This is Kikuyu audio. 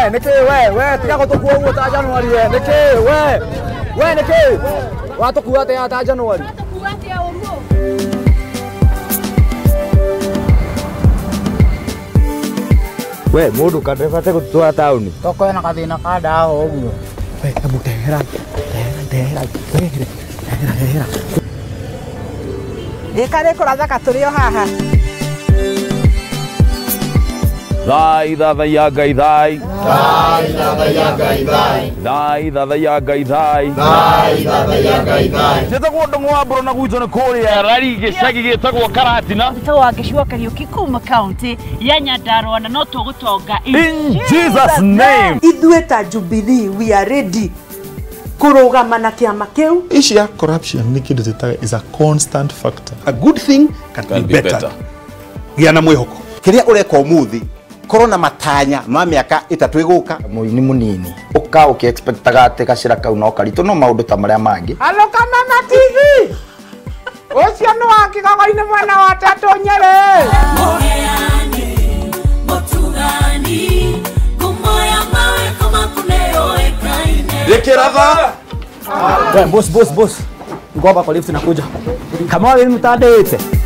We niki we tiga gutukua uguo ta January we niki we niki watukua atia ta January watukua atia uruo. We mundu kandebate gutwara tauni toko na kathina ka ndawa uguo. We hebu tehera tehera tehera tehera ikare kurathaka turi o haha. Thai thathaiya Ngai thai. Thai thathaiya Ngai thai. Thai thathaiya Ngai thai. Thai thathaiya Ngai thai. Njĩtagwo Ndung'u wa Mbũrũ na gwitũ nĩ kũrĩa Rari gĩcagi gĩtagwo Karatina. Njĩtagwo Wangeci wa Kariũki kuma kaunti ya Nyandarua na no tũgũtonga in Jesus name. Ithuĩ ta Jubilee we are ready kũrũgama na kĩama kĩu. Issue ya corruption nĩ kĩndũ twĩtaga is a constant factor. A good thing can be better. Gĩa na mwĩhoko. Kĩrĩa ũreka ũmũthĩ korwo na matanya ma mĩaka ĩtatũ ĩgũka mũini mũnini ũka ũkĩ-expectaga atĩ gacĩra kau no karitũ no maũndũ ta marĩa mangĩ. Alũka Mama TV ũcio nĩ wa Kĩgogo-inĩ mwena wa Tatũ Nyerĩ. We boss boss boss, ngomba kwa lift nakuja kama wewe mtandĩte.